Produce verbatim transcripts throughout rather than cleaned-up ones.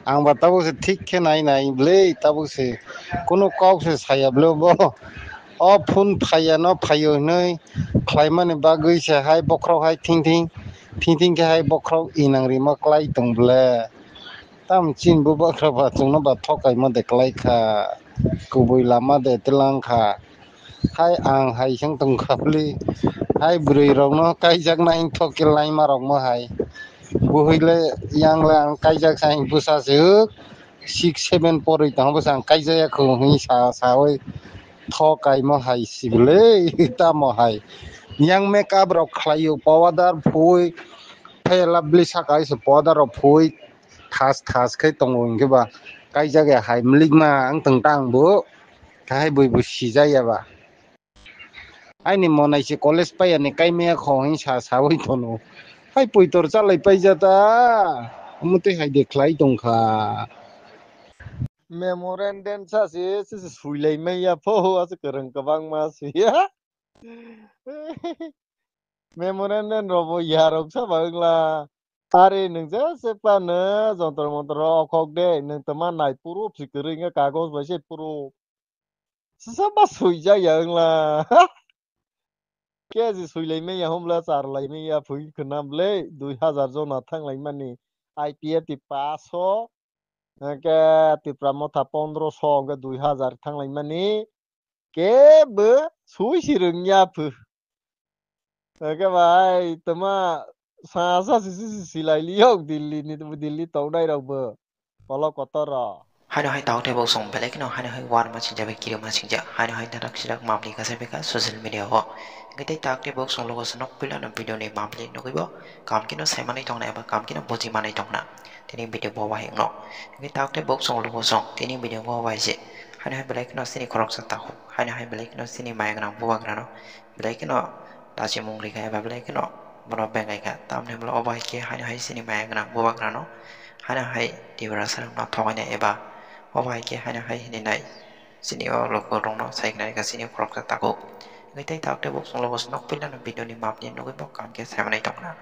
Ang ba tabuk se thik khe nai nai bwle, tabuk se kunu kok se saya bwle bo. O phone phaiya no phaio hinwi khlaimani bagwi se hai bokhorok hai thing thing, thing thing khe hai bokhorok inang rima klai tong bwle. Tam chin bubagra ba chwngno ba thokaima de klai kha. Kubui lama de tilang kha. Hai ang hai seng tong kha bwle. Hai bwrwi rokno kaijak nai thok khe laima rokmo hai. Buhwi le yang le ang kaijak sai bwsa se hwk. Six seven porwi tong bwsa ang kaijak ya khung hwnwi sa sawi thokaimo hai si bwle tamo hai. Yang make up rok khlaio powder phui. Phai la bwle saka se powder rok phui. Thas thas khe tongo hinkhe ba kaijak ya hai mlik ma ang tong tang bo. Kahai bui bo sijaya ba. Aini monai se college paiya ni kaimaya kho hin sa sawi tono. Hai poitor chalai paijata. Omo tei hai de khlai tongkha. Memorandum sa se, se, se suilai maya pho, ase kwrwng kwbangma suya. Memorandum robo yarok sa ba wngla. Are nwng je se pano jontor montor okhok de, nwng tama nai puro phi kwrwi wngkha kagoj bai se puro. Sasa ba suijak ya wngla. Keji suilai maya homla charlai maya phui khwna bwle dui hazar jona thanglai mani I P F T paso, hwnkhe Tipra Motha pondro so hwnkhe dui hazar thanglai mani kebo sui si rwngya phu. Hwnkhe bai tama sa sa si si si silai liyok Delhi ni, Delhi tongnai rok bo. Polo kotor rok. Haino hai tok tei bok song belai kheno haino hai war ma singjak bai kiri ma singjak. Haino hai narak sirak mapli kasai beka social media o. Hwnkhe tei tok tei bok song logo se nok puila no video ni mapli nugui bo. Kam kino sai manai tongna eba kam kino boji manai tongna. Tini video bo bai wngno. Hwnkhe tok tei bok song logo song tini video bo bai se. Haino hai belai kheno sini khoroksa takhuk. Haino hai belai kheno sini maya gwnang bubagra no. Belai kheno lachimung rikha eba belai kheno bono bengai kha. Tamni hwnba obo hai khe haino hai sini maya gwnang bubagra no haino hai Tiprasa rok no thogainai eba obo hai khe haino hai hinwi nai sini o logo rok no sai khnai kha sini khoroksa takhuk. Hwnkhe tei tok tei bok song logo se nok puila no video ni map ni nugui bo kam khe sai manai tongkha.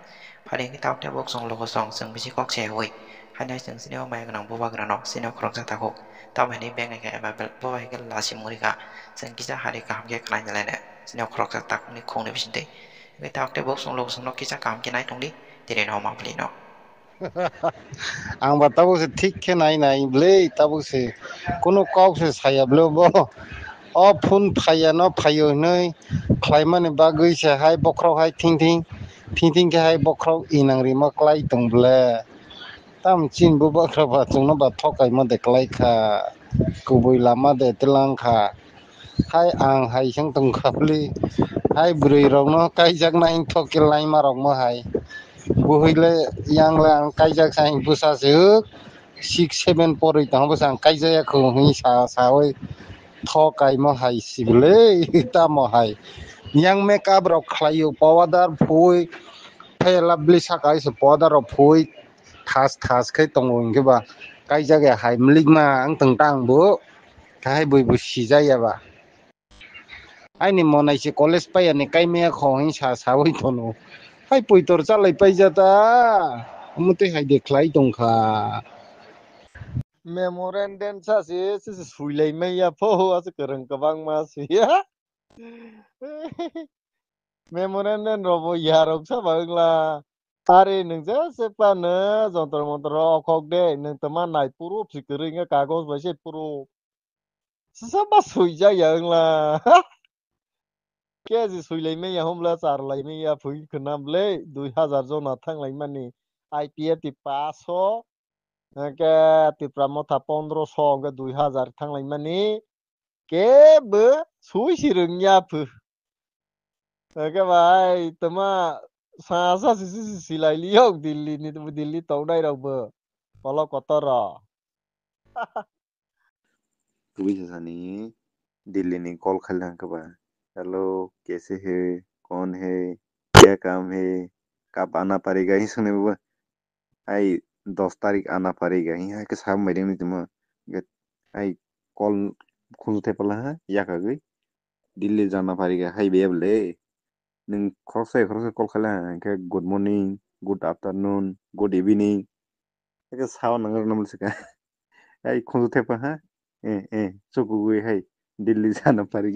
Phari hwnkhe tok tei bok song logo song chwng bisi kok se hui haino hai chwng sini o maya gwnang bubagra no sini o khoroksa takhuk. Tamo hinwi bengai kha eba bel-, bo hai khe lachimung rikha. Chwng kisa hari kaham khe khlai nai lainai. Sini o khoroksa takhukni khungni bisingtwi. Hwnkhe tok tei bok song logo song no kisa kaham khe nai tongdi. Tini no ma bwlwi no. Ang ba tabuk se thik khe nai nai bwlwi tabuk se kunu kok se saya bwlwi bo. O phone phaiya no phaio hinwi khlaimani bagwi se hai bokhorok hai thing thing, thing thing khe hai bokhorok inang rima klai tong bwle. Tam chin bubagra ba chwngno ba thokaima de klai kha. Kubui lama de tilang kha. Hai ang hai seng tong kha bwlwi. Hai bwrwi rokno kaijak nai thok khe laima rokmo hai. Buhwi le yang le ang kaijak sai bwsa se hwk. Six seven porwi tong bwsa ang kaijak ya khung hwnwi sa sawi thokaimo hai si bwlwi tamo hai. Yang make up rok khlaio powder phui. Phai la bwlwi saka se powder rok phui. Thas thas khe tongo hinkhe ba kaijak ya hai mlik ma ang tong tang bo. Kahai bui bo sijak ya ba. Aini monai se college paiya ni kaimaya kho hin sa sawi tono. Hai poitor chalai paijata. Omo tei hai de khlai tongkha. Memorandum sa se, se, se suilai maya pho, ase kwrwng kwbangma suya. Memorandum robo yarok sa ba wngla. Are nwng je se pano jontor montor okhok de, nwng tama nai puro phi kwrwi wngkha kagoj bai se puro. Sasa ba suijak ya wngla. Keji suilai maya homla charlai maya phui khwna bwle dui hazar jona thanglai mani I P F T paso, hwnkhe Tipra Motha pondro so hwnkhe dui hazar thanglai mani kebo sui si rwngya phu. Hwnkhe bai tama sa sa si si si silai liyok Delhi ni, Delhi tongnai rok bo. Polo kotor rok. Kubui sasani Delhi ni call khaile hwnkhe ba, "Hello, kaise hai, kaun hai, kya kaam hai, kab aana padega?" hin swngnai bo. Hai dos tarik aana padega hin hai khe sa mai ringni tongmo. Hai call khunju thai pala ha yakagwi, "Delhi jana padega," hai baya bwle. Nwng khoroksa khoroksa call khaile hwnkhe, "Good morning, good afternoon, good evening." Eke sao nang rwna muli saka. Ai khunju thepa ha. Eh, eh, chukugwi hai. Delhi sana pari.